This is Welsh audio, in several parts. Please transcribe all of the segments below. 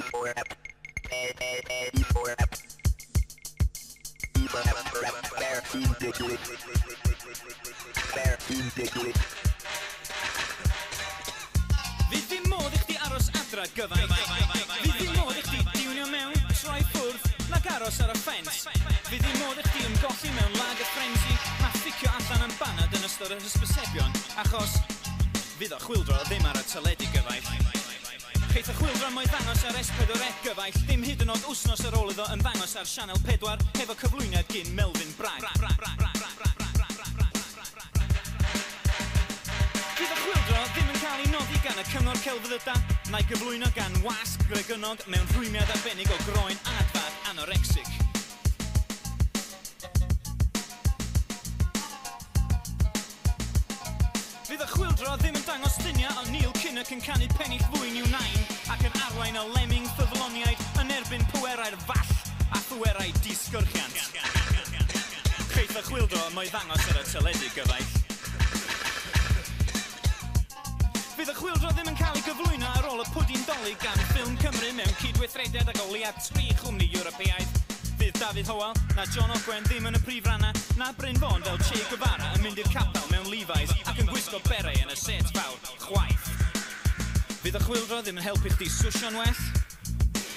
4 F A A A 4 F E 4 F F R C D Q R C D Q. Fydd ddim modd i chdi aros adra, gyfaill. Fydd ddim modd i chdi diwnio mewn, troi ffwrdd, nag aros ar y ffens. Fydd ddim modd i chdi ymgolli mewn lager frenzy, na fficio allan am banad yn ystod yr hysbysebion, achos fydd o chwyldro ddim ar y teledu, gyfaill. Cheith y chwyldro mo'i ddangos ar S4C, gyfaill, dim hyd yn oed wsnos ar ôl iddo ymddangos ar Sianel 4 hefo cyflwyniad gyn Melvyn Bragg. Fydd y chwyldro ddim yn cael ei noddi gan y Cyngor Celfyddydau, na'i gyflwyno gan wasg Gregynog mewn rhwymiad arbennig o groen adfad anorexic. Fydd y chwyldro ddim yn dangos lluniau o Neil Kinnock yn canu pennill fwyn i'w nain ac yn arwain y lemming ffyddloniaid yn erbyn pwerau'r fall a phwerau disgyrchiant. Cheith y chwyldro mo'i ddangos ar y teledu, gyfaill. Fydd y chwyldro ddim yn cael ei gyflwyno ar ôl y pwdin Dolig gan Ffilm Cymru mewn cydweithrediad ag o leia 3 chwmni Ewropeaidd. Fydd Dafydd Hywel na John Ogwen ddim yn y prif rannau, na Bryn Fôn fel Che Guevara yn mynd i'r capel mewn Levi's ac yn gwisgo beret yn y set fawr, chwaith. Fydd y chwyldro ddim yn helpu chdi swsio'n well.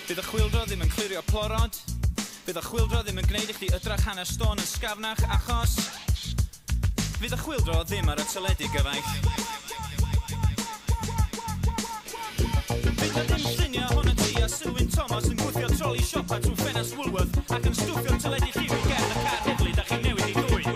Fydd y chwyldro ddim yn clirio plorod. Fydd y chwyldro ddim yn gwneud i chdi ydrach hanner stôn yn sgafnach, achos fydd y chwyldro ddim ar y teledu, gyfaill. Fydd na ddim lluniau ohono ti a Sylwyn Thomas yn gwthio troli siopa trwy ffenast Woolworth ac yn stwffio teledu lliw i gefn y car heddlu da chi newydd ei ddwyn.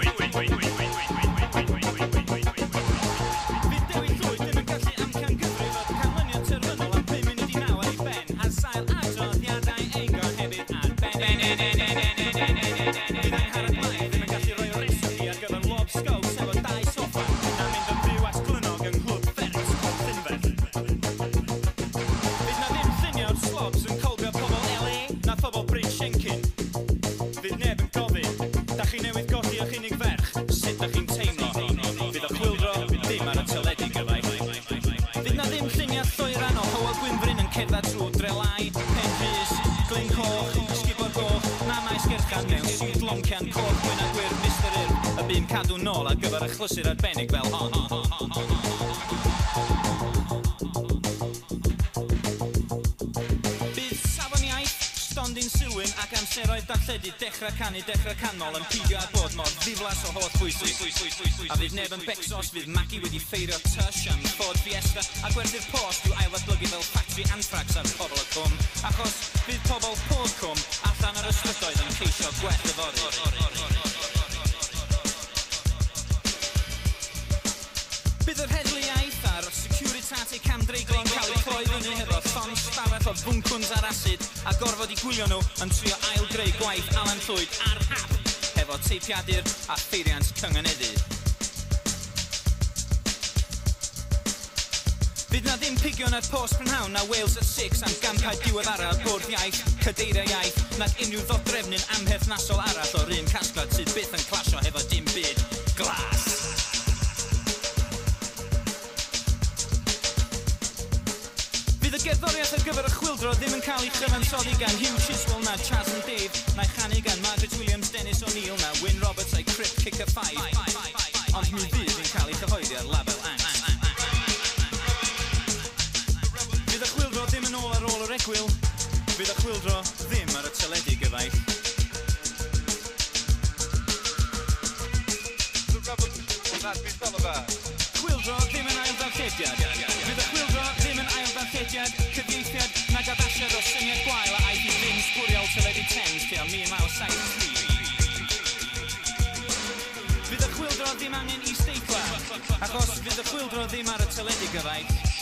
Fydd Dewi Llwyd ddim yn gallu amcangyfrif y canlyniad terfynol am 8:55 ar ei ben ar sail adroddiadau ein gohebydd ar ben. Fydd Angharad Mair ddim yn gallu rhoi recipe ar gyfer lobscows efo 2 soffa na mynd yn fyw at Glynnog yng Nghlwb Ferret Llynfell. Fydd na ddim lluniau o'r slobs yn colbio pobl LA na phobl Brynsiencyn. Fydd neb yn gofyn, da chi newydd golli eich unig ferch, sut da chi'n teimlo? Fydd y chwyldro ddim ar y teledu, gyfaill. Fydd na ddim lluniau lloeran o Hywel Gwynfryn yn cerdded trwy Drelai, Penrhys, Glyn Coch, Sgubor Goch, na Maes Gerchan mewn siwt loncian coch gwyn a gwyrdd Mr Urdd, y bu'n cadw nôl ar gyfer achlysur arbennig fel hon. Bydd safon iaith, stondin Sylwyn ac amseroedd darlledu dechrau canu dechrau canmol yn pidio â bod mor ddiflas o holl bwysig. A fydd neb yn becso os fydd Maggie wedi ffeirio Tush am Ford Fiesta a gwerthu'r post i'w ailddatblygu fel ffatri anthrax ar pobl y cwm, achos fydd pobl pob cwm allan ar y strydoedd yn ceisio gwell yfory. Bydd yr heddlu iaith a'r Securitate camdreiglo yn cael eu cloi fyny hefo llond stafell o fwncwns ar asid a gorfod i gwylio nhw yn trio ail-greu gwaith Alan Llwyd ar hap hefo teipiadur a pheiriant cynganeddu. Fydd na ddim pigion ar Post Prynhawn na Wales at 6 am gampau diweddara bwrdd iaith, cadeiriau iaith, nag unrhyw ddodrefnyn amherthnasol arall o'r un casgliad sydd byth yn clasio hefo dim byd glas. Fydd y gerddoriaeth ar gyfer y chwyldro ddim yn cael ei chyfansoddi gan Huw Chiswell na Chas and Dave, na'i chanu gan Margaret Williams, Dennis O'Neill na Wyn Roberts a'i Crypt Kicker 5, ond mi fydd yn cael ei chyhoeddi ar label Ankst. Fydd y chwyldro ddim yn ôl ar ôl yr egwyl. Fydd y chwyldro ddim ar y teledu, gyfaill. The revolution will not be televised. Chwyldro ddim yn ail ddarllediad. Fydd y chwyldro ddim yn ail ddarllediad, cyfieithiad nag addasiad o syniad gwael a aeth i bin sbwriel teledu Thames tua 1973. Fydd y chwyldro ddim angen isdeitla, achos fydd y chwyldro ddim ar y teledu, gyfaill.